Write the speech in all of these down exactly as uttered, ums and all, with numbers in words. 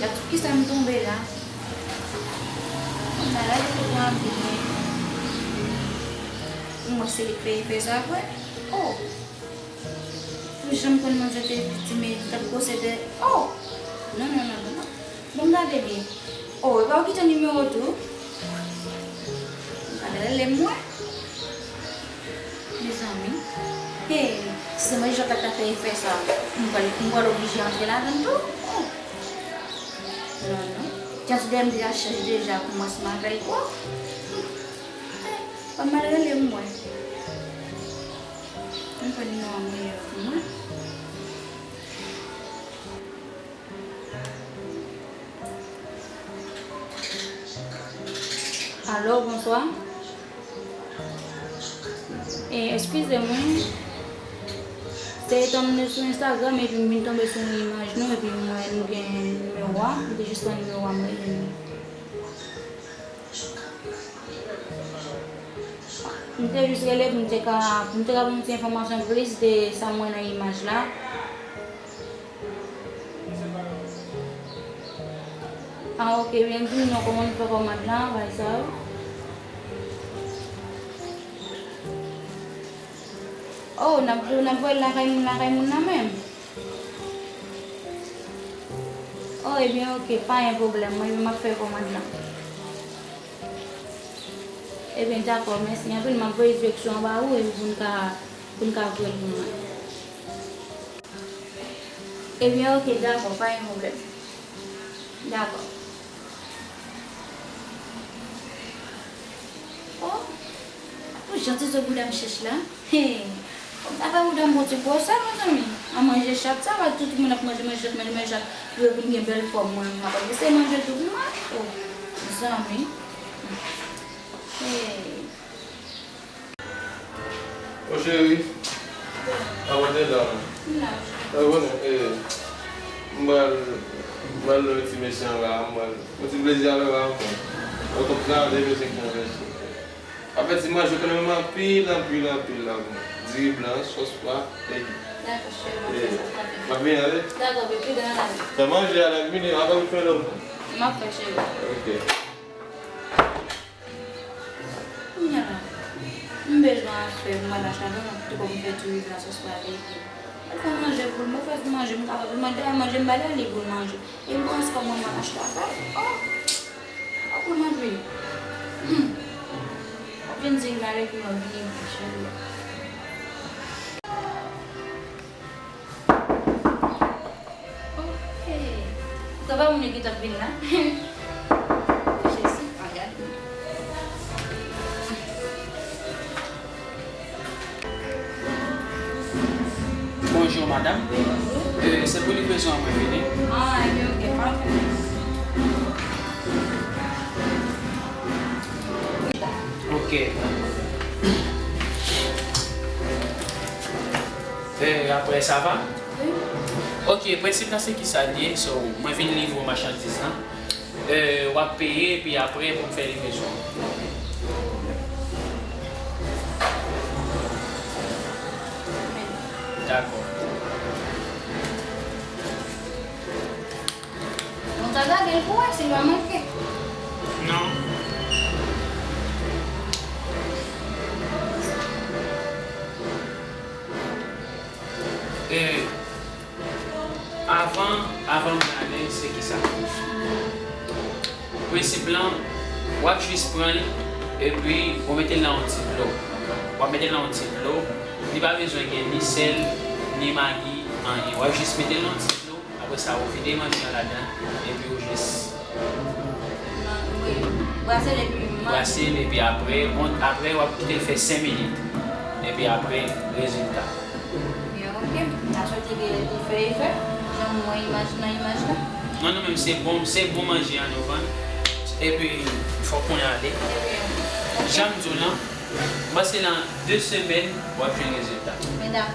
Gad sou kisa m tonbe la. Kòm nan la, li pran byen. Pou mwen, se li k fè efè sa vre. Oh! Pou jan m konn manzè te piti, men li t ap posede. Oh! Non, non, non, non, non. Bon, gade byen. Oh, e pa ou ki te nimewo tou? Gade lè m wè. Mezanmi. Hey, si se mwen Jean Paul ta fè efè sa, m pral, m pral oblije antre ladan l tou. Oh. Non, non. Jan sou dèyè m deja chèch deja pou m ansanm avè l kwa. Hey, pa mal rele m wè. M pran nimewo a mwen pou mwen. Alo, bonswa. E, eskize mwen. Se etan m te sou Instagram epi m vin tonbe sou yon imaj nou epi m wè nou gen nimewo a. M te jis pran nimewo a, m rele nou. M te jis rele pou m te ka, pou m te ka ba nou ti enfòmasyon plis de sa m wè nan imaj la. Ah, ok, byen, di m non, kòman nou fè kòmand la, bagay sa yo? Oh, n ap, n ap voye l lakay moun, lakay moun nan menm? Oh, ebyen, ok, pa gen pwoblèm, mwen menm m ap fè kòmand lan. Ebyen, dakò, mèsi anpil, m ap voye direksyon an ba ou, epi pou n ka, pou n ka voye l pou mwen. Ebyen, ok, dakò, pa gen pwoblèm. Dakò. Oh, pou jan ti zo bouda m chèch la. Hey, kòm ta fè bouda m bon ti gwosè, mezanmi. An manje chat, sa va, tout moun ap manje, manje chat, manje, manje chat. Pou yo vin gen bèl fòm, mwen, m ap eseye manje tou pou mwen. Oh, mezanmi. Hey. Mon cheri, avan te la. Ou konnen, e, m pral, m pral lè ti mesye an la, m pral, yon ti plezi avè w ankò. Ou konprann, de mesye ki nan mesye. An fèt, ti manje konnen menm anpil, anpil, anpil la. Diri blan, sòs pwa, legim. Dakò, cheri, m ap fè sa, m ap fè. M ap vini ale. Dakò, bebe, dan ale. Fè manje a, lè m vini, apre ou fè lòt. M ap fè, cheri. Ok. Kounye a la, m bezwen afè mwen la, chaje nan tout kòm fè diri blan sòs pwa legim. Mwen fè manje pou l, mwen fè manje, m kapab pou mwen dèyè manje, m ba li pou l manje. E m panse kòm mwen mwen achte afè. Oh! Apre manje. Hmm. Ou vin di m la, legim nan vini blan, cheri. Ok. Sa pa moun yo ki t ap vin la? Jezi, pa gade. Bonjou, madanm. Wi, bonjou. E, se pou livrezon an mwen vini. Ah, ebyen, ok, pafè. Ok. E, apre, sa va? Wi. Ok, prensip la se kisa l ye? So, mwen vin livre w machandiz lan. E, w ap peye, epi apre, pou m fè livrezon an. Dakò. Bon, ta gade l pou wè si l pa manke. Non. E, avan, avan m ale, se kisa? Prensip lan, w ap jis pran l, epi ou mete l nan yon ti dlo. W ap mete l nan yon ti dlo. Li pa bezwen gen ni sèl, ni magi, anyen. W ap jis mete l nan yon ti dlo. Apre sa, ou vide manje an ladan, epi ou jis brase l, epi apre, on, apre, w ap kite l fè senk minit. Epi apre, rezilta. Byen, ok. M ta swete ke li fè efè, jan m wè imaj nan imaj la. Non, non, menm se bon, se bon manje an nou vann. Epi, fòk mwen ale. Ebyen, ok. Jan m di w lan, m panse nan de semèn, w ap jwenn rezilta. Men dakò.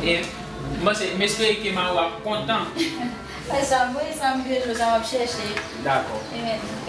E M panse, m espere ke mari w ap kontan. E sa, m, sa m bezwen, sa m ap chèche. Dakò. Amen. Ok.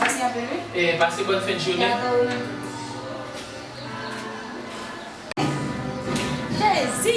Mèsi anpil, wi. E pase bòn fen de jounen. Dakò, ou menm tou. Jezi!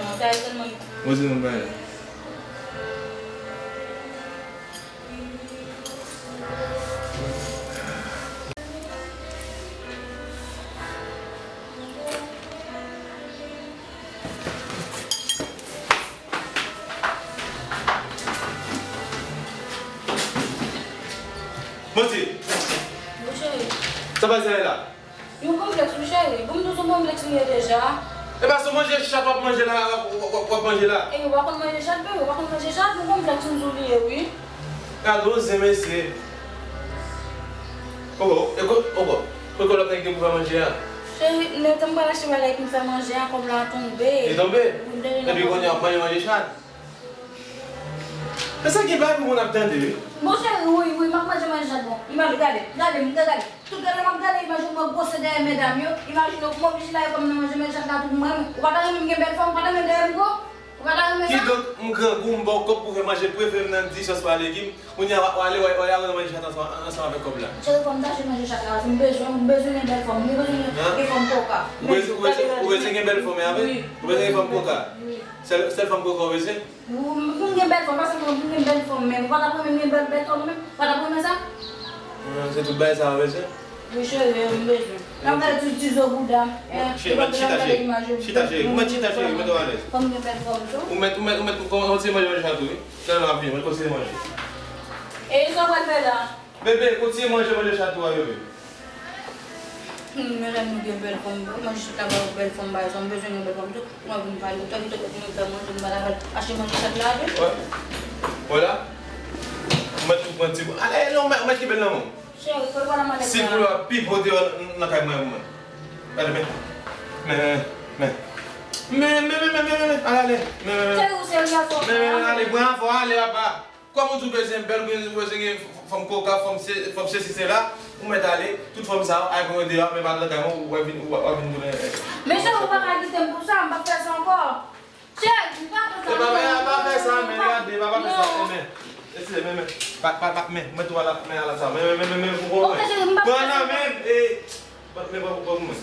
non, sa e sèlman. Mwen se moun bagay la. Monty! Wi, cheri. Sa pase la? Yon konplèks, wi, cheri. Bon, m di w se yon konplèks li ye deja. E pa sou manje chat w ap manje la, w ap, w ap, w ap manje la. E ou pa konn manje chat, bebe, ou pa konn manje chat, yon konplèks m di w li ye, wi. Gade yon zen, mesye. Oko, e ko-, oko. Kot kòb la te gen pou fè manje a? Cheri, lè tan m pral achte bagay pou m fè manje a, kòb la tonbe. Li tonbe? Epi kounye a w ap manje manje chat? Men sa gen bagay pou moun ap tande, wi. Bon, cheri, wi, wi, m ap manje manje chat, bon. Imaj, gade, gade, m gade. Tout gade m ap gade imaj ou, mwen gwosè dèyè medam yo. Imajine w, mwen oblije lage kò m nan manje manje chat la tou pou mwen. Ou pa ta renmen m gen bèl fòm, ou pa ta renmen dèyè m gwo? Ou pa ta renmen sa? Kidonk, m grangou, m ba w kòb pou fè manje prefere m nan, dis sòs pa legim. Kounye a, w ale, w ale, w ale manje chat ansanm, ansanm avèk kòb la. Cheri, fò m tache manje chat la, paske m bezwen, m bezwen gen bèl fòm, m bezwen gen, gen fòm koka. Ou bezwen, ou bezwen, ou bezwen gen bèl fòm, e avè? Wi. Ou bezwen gen fòm koka? Wi. Sèl, sèl fòm koka ou bezwen? Ou, pou m gen bèl fòm, paske pou m gen bèl fòm, men ou pa ta pran men m gen bèl, bèl fòm, men ou pa ta pran men sa? Ah, se tout bagay sa ou bezwen? Wi, cheri, m bezwen. N ap gade ti, ti zo bouda m. Chita, chita, cheri. Chita, cheri. Ou mèt chita, cheri, ou mèt ou alèz. Fò m gen bèl fòm tou. Ou mèt, ou mèt, ou mèt, kòmanse manje manje chat ou, wi. Tèlman ap vini, mwen kontinye manje. E sa w pral fè la? Bebe, kontinye manje manje chat ou a, bebe. Hmm, medam, nou gen bèl fòm, manje chat la ba yo bèl fòm, ba yo sa, m bezwen gen bèl fòm tou. Mwen vin pale, ou tande tout moun fè manje, m pa ta pral achte manje chat la, wi. Wè. Wè la. Ou mèt tou pran ti bout. Ale, non, ou mèt, ou mèt kenbe l nan men w. Cheri, fò l pa nan manje chat la. Si pou l ap pi pote nan, nan kay mwen, mwen. Gade, men. Men, men, men. Men, men, men, men, men, men. Ale, ale. Men, men, men. Cheri, ou serye avè w. Men, men, men, ale, pran afè w, ale, papa. Kòm ou di w bezwen bèl, ou bezwen gen fòm koka, fòm se, fòm sesi, sela, ou mèt ale, tout fòm sa yo, al pran yo deyò, men pa nan kay mwen, ou ap vin, ou ap vin tounen. Men cheri, ou pa ka kite m pou sa, m p ap fè sa ankò. Cheri, m p ap fè sa ankò. E pa, pa fè sa, men gade, pa, pa fè sa, men, men. Eskize, men, men. Pa, pa, pa, men, mwen tou ala, men ala sa, men, men, men, men, men, ou konprann? Ok, cheri, m p ap fè sa ankò. Pran nan men m, e. Ban, men, ban, ban pou mwen.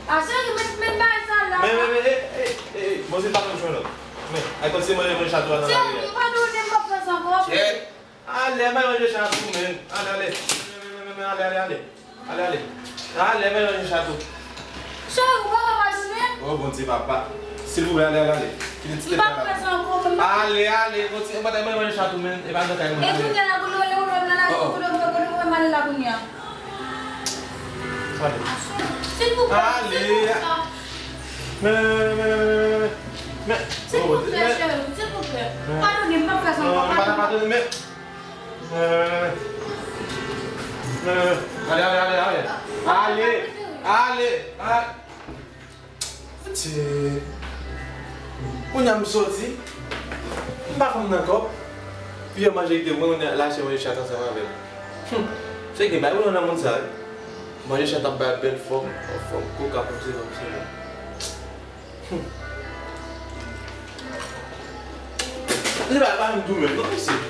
A, cheri, met, met bagay sa la. Men, men, men, e, e, e, e, Monsi pa menm jwenn lòt. Men, ay kontinye manje manje chat ou a nan lari a. Cheri, padone m, m p ap fè sa ankò. Cheri, ale, manje manje chat ou, men. Ale, ale. Men, men, men, men, men, ale, ale, ale. Ale, ale. Ale, manje manje chat ou. Cheri, ou pa ka padone? Oh, Bondye, papa. Silvouplè, ale, ale, ale. Kite ti tèt la. M p ap fè sa ankò, men. Ale, ale, kontinye, manje manje chat ou, men. E pa nan kay mwen. E kounye a la, kote w ale, kote w ale la, kote w, kote w, kote w, kote w, m ale la kounye a. Ale. Silvouplè, silvouplè. Men, men, men, men, men, men, men, men, men. Silvouplè, cheri, silvouplè. Padone m, m p ap fè sa ankò, padone m. Non, padone, men, men, men, men, men. Non, non, non. Ale, ale, ale, ale. Ale, ale, ale. Tye. Kounye a m soti. M pa fanm nan kòb. Pi yon manje ki te mwen, mwen lache manje chat ansanm avè l. Hum. Se gen bagay ou nan moun sa, wi. Manje chat ap bay bèl fòm, fòm koka kòmsi, kòmsi. Hum. Li pa, pa m goumen, non, mesye.